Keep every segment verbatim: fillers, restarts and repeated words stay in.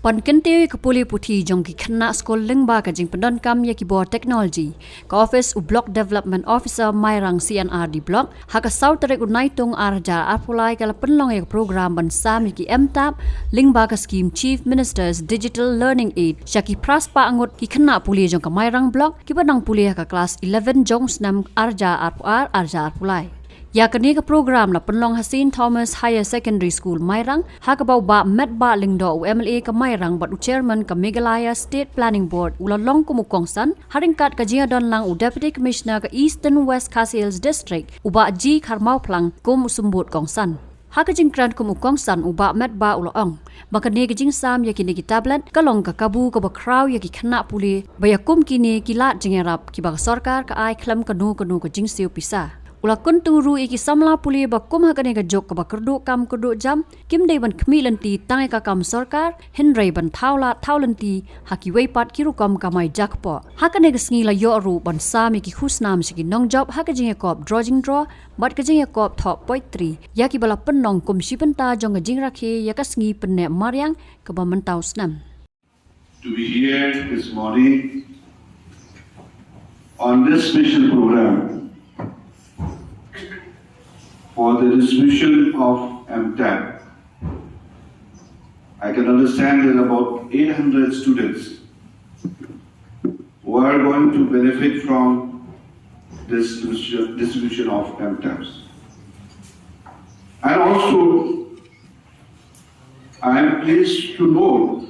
Ban kyntiew ïa ka pule puthi jong ki khynnah skul lyngba ka jingpyndonkam ïa ki bor technology, ka office u Block Development Officer Mairang C and R D Block, ha ka saw tarik u Naitung ar hajar arphew lai ka la pynlong ïa ka program ban sam ïa ki M TAP lyngba ka skim Chief Minister's Digital Learning Aid sha ki phra spah ngut ki khynnah pule jong ka Mairang Block kiba dang pule ha ka klas eleven jong u snem ar hajar arphew ar ar hajar arphew lai. Ïa kane ka program la pynlong ha Saint Thomas Higher Secondary School Mairang, ha kaba u Bah Metbah Lyngdoh u M L A ka Mairang bad u Chairman ka Meghalaya State Planning Board u la long kum u kongsan, ha ryngkat ka jingïadonlang u Deputy Commissioner ka Eastern West Khasi Hills District, u Bah G Kharmawphlang kum u symbud kongsan. Ha ka jingkren kum u kongsan u Bah Metbah u la ong ba kane ka jingsam ïa kine ki tablet ka long ka kabu kaba khraw ïa ki khynnah pule ba ïa kum kine ki lad jingïarap kiba ka sorkar ka ai khlem kano kano ka jingsiew pisa. U la kyntu ruh ïa ki samla pule ba kum ha kane ka juk kaba kyrduh kam kyrduh jam, kim dei ban khmih lynti tang ïa ka kam sorkar, hynrei ban thaw lad thaw lynti ha kiwei pat ki rukom kamai jakpoh. Ha kane ka sngi la ïoh ruh ban sam ïa ki khusnam sha ki nongjop ha ka jingïakop drawing draw bad ka jingïakop thoh poetry ïa kiba la pynlong kum shi bynta jong ka jingrakhe ïa ka sngi pynneh mariang kaba mynta u snem. To be here this morning on this special program for the distribution of M TAP. I can understand that about eight hundred students who are going to benefit from this distribution of M TAPs. And also, I am pleased to know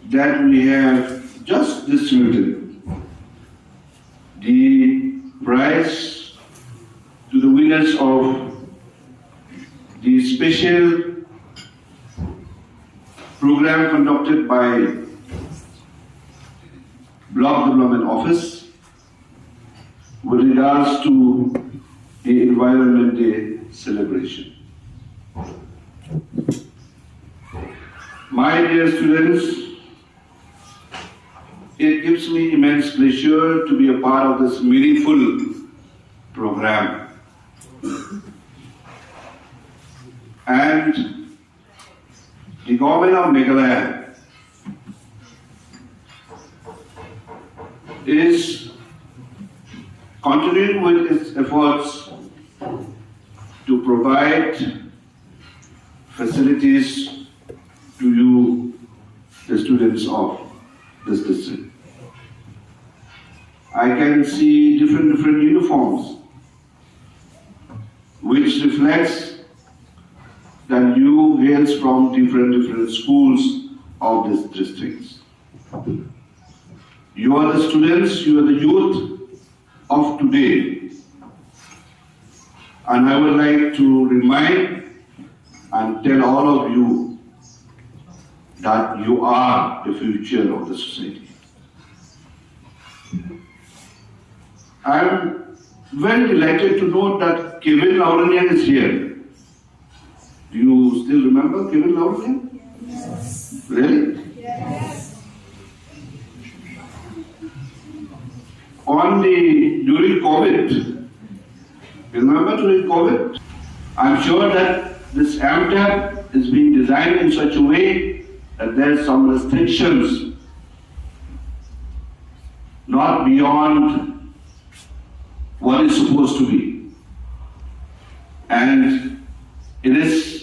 that we have just distributed the prize to the winners of the special program conducted by Block Development Office with regards to the Environment Day celebration. My dear students, it gives me immense pleasure to be a part of this meaningful program. And the government of Meghalaya is continuing with its efforts to provide facilities to you, the students of this district. I can see different different uniforms, which reflects that you hails from different different schools of these districts. You are the students, you are the youth of today. And I would like to remind and tell all of you that you are the future of the society. I am very delighted to know that Kevin Lauranian is here. Do you still remember Kevin Lauranian? Yes. Really? Yes. On the during COVID, you remember during COVID? I'm sure that this M TAP is being designed in such a way that there's some restrictions not beyond what is supposed to be. And it is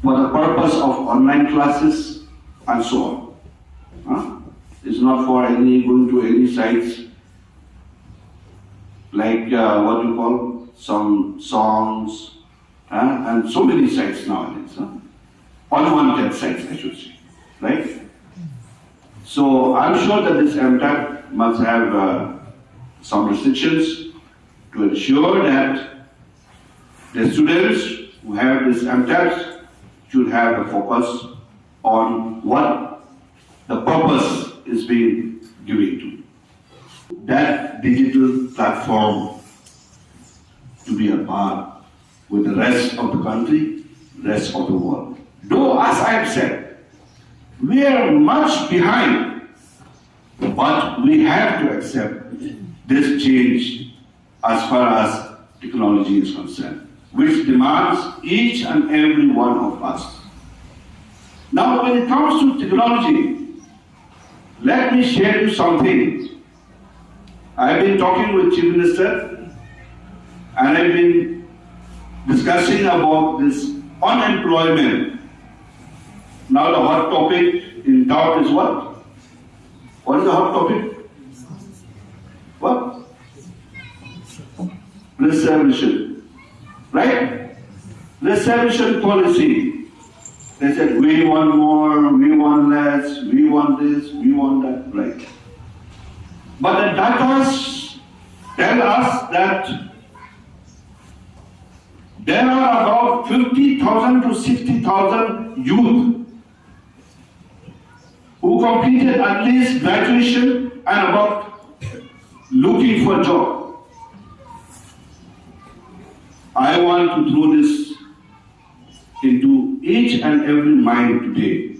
for the purpose of online classes and so on. Huh? It's not for any going to any sites like uh, what you call some songs huh? And so many sites nowadays. Huh? Unwanted sites, I should say. Right? So I'm sure that this M TAP must have uh, some restrictions to ensure that the students who have these M TAPs should have a focus on what the purpose is being given to. That digital platform to be a part with the rest of the country, rest of the world. Though, as I have said, we are much behind, but we have to accept this change as far as technology is concerned, which demands each and every one of us Now, when it comes to technology, let me share you something. I've been talking with Chief Minister and I've been discussing about this unemployment. Now the hot topic in doubt is what? What is the hot topic? What? Reservation. Right? Reservation policy. They said, "We want more, we want less, we want this, we want that." Right? But the data tell us that there are about fifty thousand to sixty thousand youth who completed at least graduation and about looking for a job. I want to throw this into each and every mind today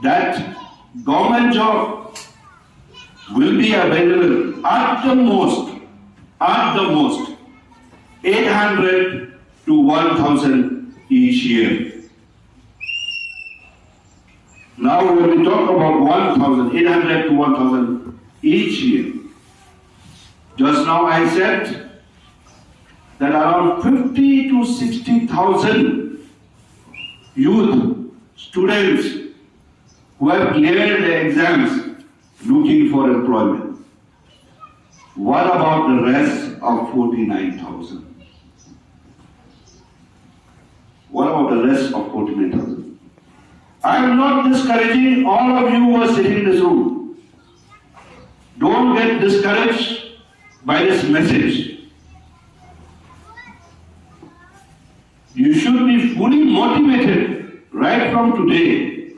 that government job will be available at the most, at the most, eight hundred to one thousand each year. Now, when we talk about one thousand, eight hundred to one thousand each year, just now I said that around fifty to sixty thousand youth, students who have cleared the exams looking for employment. What about the rest of forty-nine thousand? What about the rest of forty-nine thousand? I am not discouraging all of you who are sitting in this room. Don't get discouraged by this message. You should be fully motivated right from today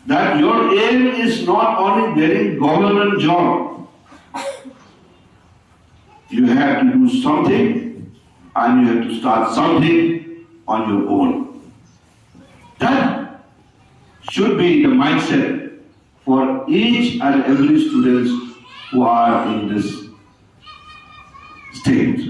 that your aim is not only getting government job. You have to do something and you have to start something on your own. That should be the mindset for each and every student who are in this state.